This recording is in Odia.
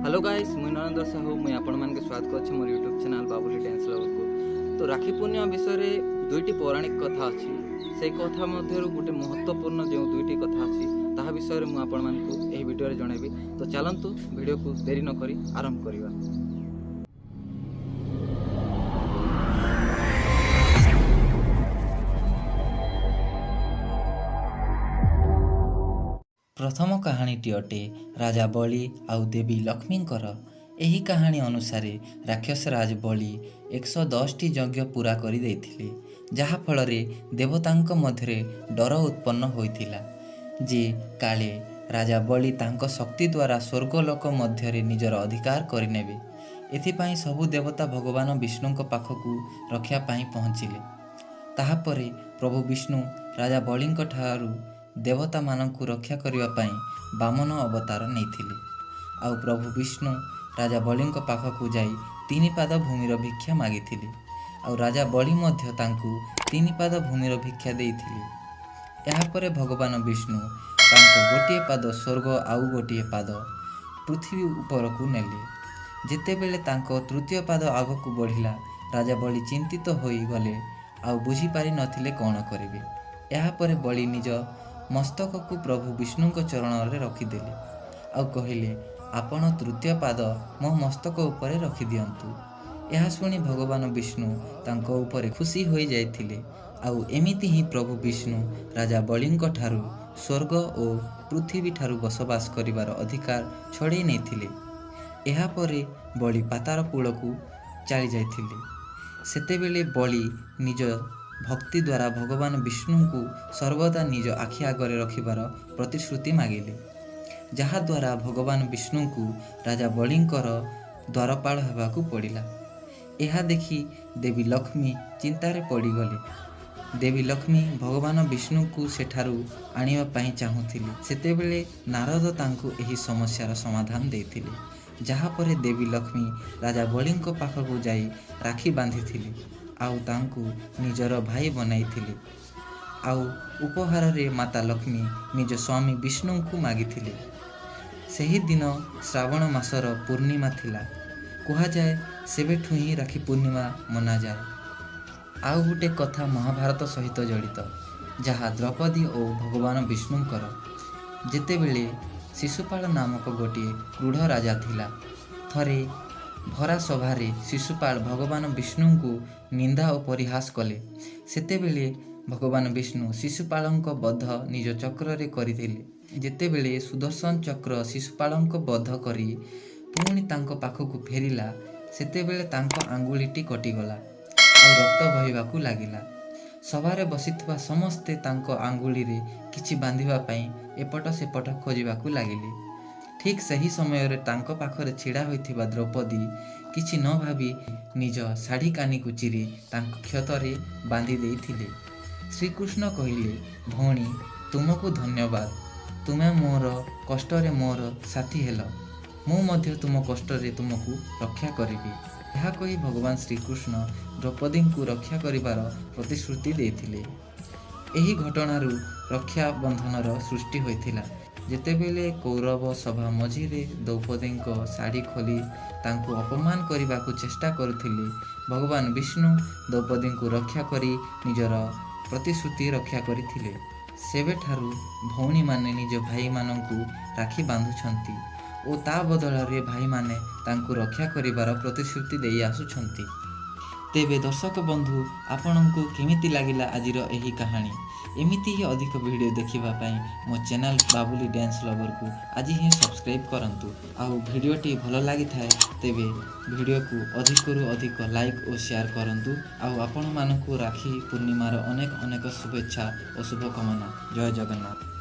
ହ୍ୟାଲୋ ଗାଇସ୍, ମୁଇଁ ନରେନ୍ଦ୍ର ସାହୁ। ମୁଇଁ ଆପଣମାନଙ୍କୁ ସ୍ୱାଗତ କରୁଛି ମୋର ୟୁଟ୍ୟୁବ୍ ଚ୍ୟାନେଲ୍ ବାବୁଲି ଡ୍ୟାନ୍ସ ଲଭରକୁ। ତ ରାକ୍ଷୀ ପୂର୍ଣ୍ଣିମା ବିଷୟରେ ଦୁଇଟି ପୌରାଣିକ କଥା ଅଛି। ସେଇ କଥା ମଧ୍ୟରୁ ଗୋଟେ ମହତ୍ତ୍ୱପୂର୍ଣ୍ଣ ଯେଉଁ ଦୁଇଟି କଥା ଅଛି, ତାହା ବିଷୟରେ ମୁଁ ଆପଣମାନଙ୍କୁ ଏହି ଭିଡ଼ିଓରେ ଜଣାଇବି। ତ ଚାଲନ୍ତୁ, ଭିଡ଼ିଓକୁ ଡେରି ନକରି ଆରମ୍ଭ କରିବା। ପ୍ରଥମ କାହାଣୀଟି ଅଟେ ରାଜା ବଳି ଆଉ ଦେବୀ ଲକ୍ଷ୍ମୀଙ୍କର। ଏହି କାହାଣୀ ଅନୁସାରେ ରାକ୍ଷସରାଜ ବଳି 110ଟି ଯଜ୍ଞ ପୂରା କରିଦେଇଥିଲେ, ଯାହାଫଳରେ ଦେବତାଙ୍କ ମଧ୍ୟରେ ଡର ଉତ୍ପନ୍ନ ହୋଇଥିଲା ଯେ କାଳେ ରାଜା ବଳି ତାଙ୍କ ଶକ୍ତି ଦ୍ୱାରା ସ୍ୱର୍ଗଲୋକ ମଧ୍ୟରେ ନିଜର ଅଧିକାର କରିନେବେ। ଏଥିପାଇଁ ସବୁ ଦେବତା ଭଗବାନ ବିଷ୍ଣୁଙ୍କ ପାଖକୁ ରକ୍ଷା ପାଇଁ ପହଞ୍ଚିଲେ। ତାହାପରେ ପ୍ରଭୁ ବିଷ୍ଣୁ ରାଜା ବଳିଙ୍କ ଠାରୁ ଦେବତାମାନଙ୍କୁ ରକ୍ଷା କରିବା ପାଇଁ ବାମନ ଅବତାର ନେଇଥିଲେ। ଆଉ ପ୍ରଭୁ ବିଷ୍ଣୁ ରାଜା ବଳିଙ୍କ ପାଖକୁ ଯାଇ ତିନି ପାଦ ଭୂମିର ଭିକ୍ଷା ମାଗିଥିଲେ ଆଉ ରାଜା ବଳି ମଧ୍ୟ ତାଙ୍କୁ ତିନି ପାଦ ଭୂମିର ଭିକ୍ଷା ଦେଇଥିଲେ। ଏହାପରେ ଭଗବାନ ବିଷ୍ଣୁ ତାଙ୍କ ଗୋଟିଏ ପାଦ ସ୍ୱର୍ଗ ଆଉ ଗୋଟିଏ ପାଦ ପୃଥିବୀ ଉପରକୁ ନେଲେ। ଯେତେବେଳେ ତାଙ୍କ ତୃତୀୟ ପାଦ ଆଗକୁ ବଢ଼ିଲା, ରାଜା ବଳି ଚିନ୍ତିତ ହୋଇଗଲେ ଆଉ ବୁଝିପାରି ନଥିଲେ କ'ଣ କରିବେ। ଏହାପରେ ବଳି ନିଜ ମସ୍ତକକୁ ପ୍ରଭୁ ବିଷ୍ଣୁଙ୍କ ଚରଣରେ ରଖିଦେଲେ ଆଉ କହିଲେ, "ଆପଣ ତୃତୀୟ ପାଦ ମୋ ମସ୍ତକ ଉପରେ ରଖିଦିଅନ୍ତୁ।" ଏହା ଶୁଣି ଭଗବାନ ବିଷ୍ଣୁ ତାଙ୍କ ଉପରେ ଖୁସି ହୋଇଯାଇଥିଲେ। ଆଉ ଏମିତି ହିଁ ପ୍ରଭୁ ବିଷ୍ଣୁ ରାଜା ବଳିଙ୍କ ଠାରୁ ସ୍ୱର୍ଗ ଓ ପୃଥିବୀ ଠାରୁ ବସବାସ କରିବାର ଅଧିକାର ଛଡ଼େଇ ନେଇଥିଲେ। ଏହାପରେ ବଳି ପାତାଳ କୂଳକୁ ଚାଲିଯାଇଥିଲେ। ସେତେବେଳେ ବଳି ନିଜ ଭକ୍ତି ଦ୍ୱାରା ଭଗବାନ ବିଷ୍ଣୁଙ୍କୁ ସର୍ବଦା ନିଜ ଆଖି ଆଗରେ ରଖିବାର ପ୍ରତିଶ୍ରୁତି ମାଗିଲେ, ଯାହାଦ୍ୱାରା ଭଗବାନ ବିଷ୍ଣୁଙ୍କୁ ରାଜା ବଳିଙ୍କର ଦ୍ୱାରପାଳ ହେବାକୁ ପଡ଼ିଲା। ଏହା ଦେଖି ଦେବୀ ଲକ୍ଷ୍ମୀ ଚିନ୍ତାରେ ପଡ଼ିଗଲେ। ଦେବୀ ଲକ୍ଷ୍ମୀ ଭଗବାନ ବିଷ୍ଣୁଙ୍କୁ ସେଠାରୁ ଆଣିବା ପାଇଁ ଚାହୁଁଥିଲେ। ସେତେବେଳେ ନାରଦ ତାଙ୍କୁ ଏହି ସମସ୍ୟାର ସମାଧାନ ଦେଇଥିଲେ, ଯାହାପରେ ଦେବୀ ଲକ୍ଷ୍ମୀ ରାଜା ବଳିଙ୍କ ପାଖକୁ ଯାଇ ରାକ୍ଷୀ ବାନ୍ଧିଥିଲେ ଆଉ ତାଙ୍କୁ ନିଜର ଭାଇ ବନାଇଥିଲେ। ଆଉ ଉପହାରରେ ମାତା ଲକ୍ଷ୍ମୀ ନିଜ ସ୍ୱାମୀ ବିଷ୍ଣୁଙ୍କୁ ମାଗିଥିଲେ। ସେହିଦିନ ଶ୍ରାବଣ ମାସର ପୂର୍ଣ୍ଣିମା ଥିଲା। କୁହାଯାଏ, ସେବେଠୁ ହିଁ ରାକ୍ଷୀ ପୂର୍ଣ୍ଣିମା ମନାଯାଏ। ଆଉ ଗୋଟେ କଥା ମହାଭାରତ ସହିତ ଜଡ଼ିତ, ଯାହା ଦ୍ରୌପଦୀ ଓ ଭଗବାନ ବିଷ୍ଣୁଙ୍କର। ଯେତେବେଳେ ଶିଶୁପାଳ ନାମକ ଗୋଟିଏ କ୍ରୁଢ଼ ରାଜା ଥିଲା, ଥରେ ଭରା ସଭାରେ ଶିଶୁପାଳ ଭଗବାନ ବିଷ୍ଣୁଙ୍କୁ ନିନ୍ଦା ଓ ପରିହାସ କଲେ। ସେତେବେଳେ ଭଗବାନ ବିଷ୍ଣୁ ଶିଶୁପାଳଙ୍କ ବଧ ନିଜ ଚକ୍ରରେ କରିଥିଲେ। ଯେତେବେଳେ ସୁଦର୍ଶନ ଚକ୍ର ଶିଶୁପାଳଙ୍କ ବଧ କରି ପୁଣି ତାଙ୍କ ପାଖକୁ ଫେରିଲା, ସେତେବେଳେ ତାଙ୍କ ଆଙ୍ଗୁଳିଟି କଟିଗଲା ଆଉ ରକ୍ତ ବହିବାକୁ ଲାଗିଲା। ସଭାରେ ବସିଥିବା ସମସ୍ତେ ତାଙ୍କ ଆଙ୍ଗୁଳିରେ କିଛି ବାନ୍ଧିବା ପାଇଁ ଏପଟ ସେପଟ ଖୋଜିବାକୁ ଲାଗିଲେ। ଠିକ୍ ସେହି ସମୟରେ ତାଙ୍କ ପାଖରେ ଛିଡ଼ା ହୋଇଥିବା ଦ୍ରୌପଦୀ କିଛି ନ ଭାବି ନିଜ ଶାଢ଼ୀ କାନିକୁ ଚିରି ତାଙ୍କ କ୍ଷତରେ ବାନ୍ଧି ଦେଇଥିଲେ। ଶ୍ରୀକୃଷ୍ଣ କହିଲେ, "ଭଉଣୀ, ତୁମକୁ ଧନ୍ୟବାଦ। ତୁମେ ମୋର କଷ୍ଟରେ ମୋର ସାଥୀ ହେଲ। ମୁଁ ମଧ୍ୟ ତୁମ କଷ୍ଟରେ ତୁମକୁ ରକ୍ଷା କରିବି।" ଏହା କହି ଭଗବାନ ଶ୍ରୀକୃଷ୍ଣ ଦ୍ରୌପଦୀଙ୍କୁ ରକ୍ଷା କରିବାର ପ୍ରତିଶ୍ରୁତି ଦେଇଥିଲେ। ଏହି ଘଟଣାରୁ ରକ୍ଷାବନ୍ଧନର ସୃଷ୍ଟି ହୋଇଥିଲା। ଯେତେବେଳେ କୌରବ ସଭା ମଝିରେ ଦ୍ରୌପଦୀଙ୍କ ଶାଢ଼ୀ ଖୋଲି ତାଙ୍କୁ ଅପମାନ କରିବାକୁ ଚେଷ୍ଟା କରୁଥିଲେ, ଭଗବାନ ବିଷ୍ଣୁ ଦ୍ରୌପଦୀଙ୍କୁ ରକ୍ଷା କରି ନିଜର ପ୍ରତିଶ୍ରୁତି ରକ୍ଷା କରିଥିଲେ। ସେବେଠାରୁ ଭଉଣୀମାନେ ନିଜ ଭାଇମାନଙ୍କୁ ରାକ୍ଷୀ ବାନ୍ଧୁଛନ୍ତି ଓ ତା ବଦଳରେ ଭାଇମାନେ ତାଙ୍କୁ ରକ୍ଷା କରିବାର ପ୍ରତିଶ୍ରୁତି ଦେଇ ଆସୁଛନ୍ତି। ତେବେ ଦର୍ଶକ ବନ୍ଧୁ, ଆପଣଙ୍କୁ କେମିତି ଲାଗିଲା ଆଜିର ଏହି କାହାଣୀ? ଏମିତି ହିଁ ଅଧିକ ଭିଡ଼ିଓ ଦେଖିବା ପାଇଁ ମୋ ଚ୍ୟାନେଲ୍ ବାବୁଲି ଡ୍ୟାନ୍ସ ଲଭରକୁ ଆଜି ହିଁ ସବସ୍କ୍ରାଇବ୍ କରନ୍ତୁ। ଆଉ ଭିଡ଼ିଓଟି ଭଲ ଲାଗିଥାଏ, ତେବେ ଭିଡ଼ିଓକୁ ଅଧିକରୁ ଅଧିକ ଲାଇକ୍ ଓ ସେୟାର କରନ୍ତୁ। ଆଉ ଆପଣମାନଙ୍କୁ ରାକ୍ଷୀ ପୂର୍ଣ୍ଣିମାର ଅନେକ ଅନେକ ଶୁଭେଚ୍ଛା ଓ ଶୁଭକାମନା। ଜୟ ଜଗନ୍ନାଥ।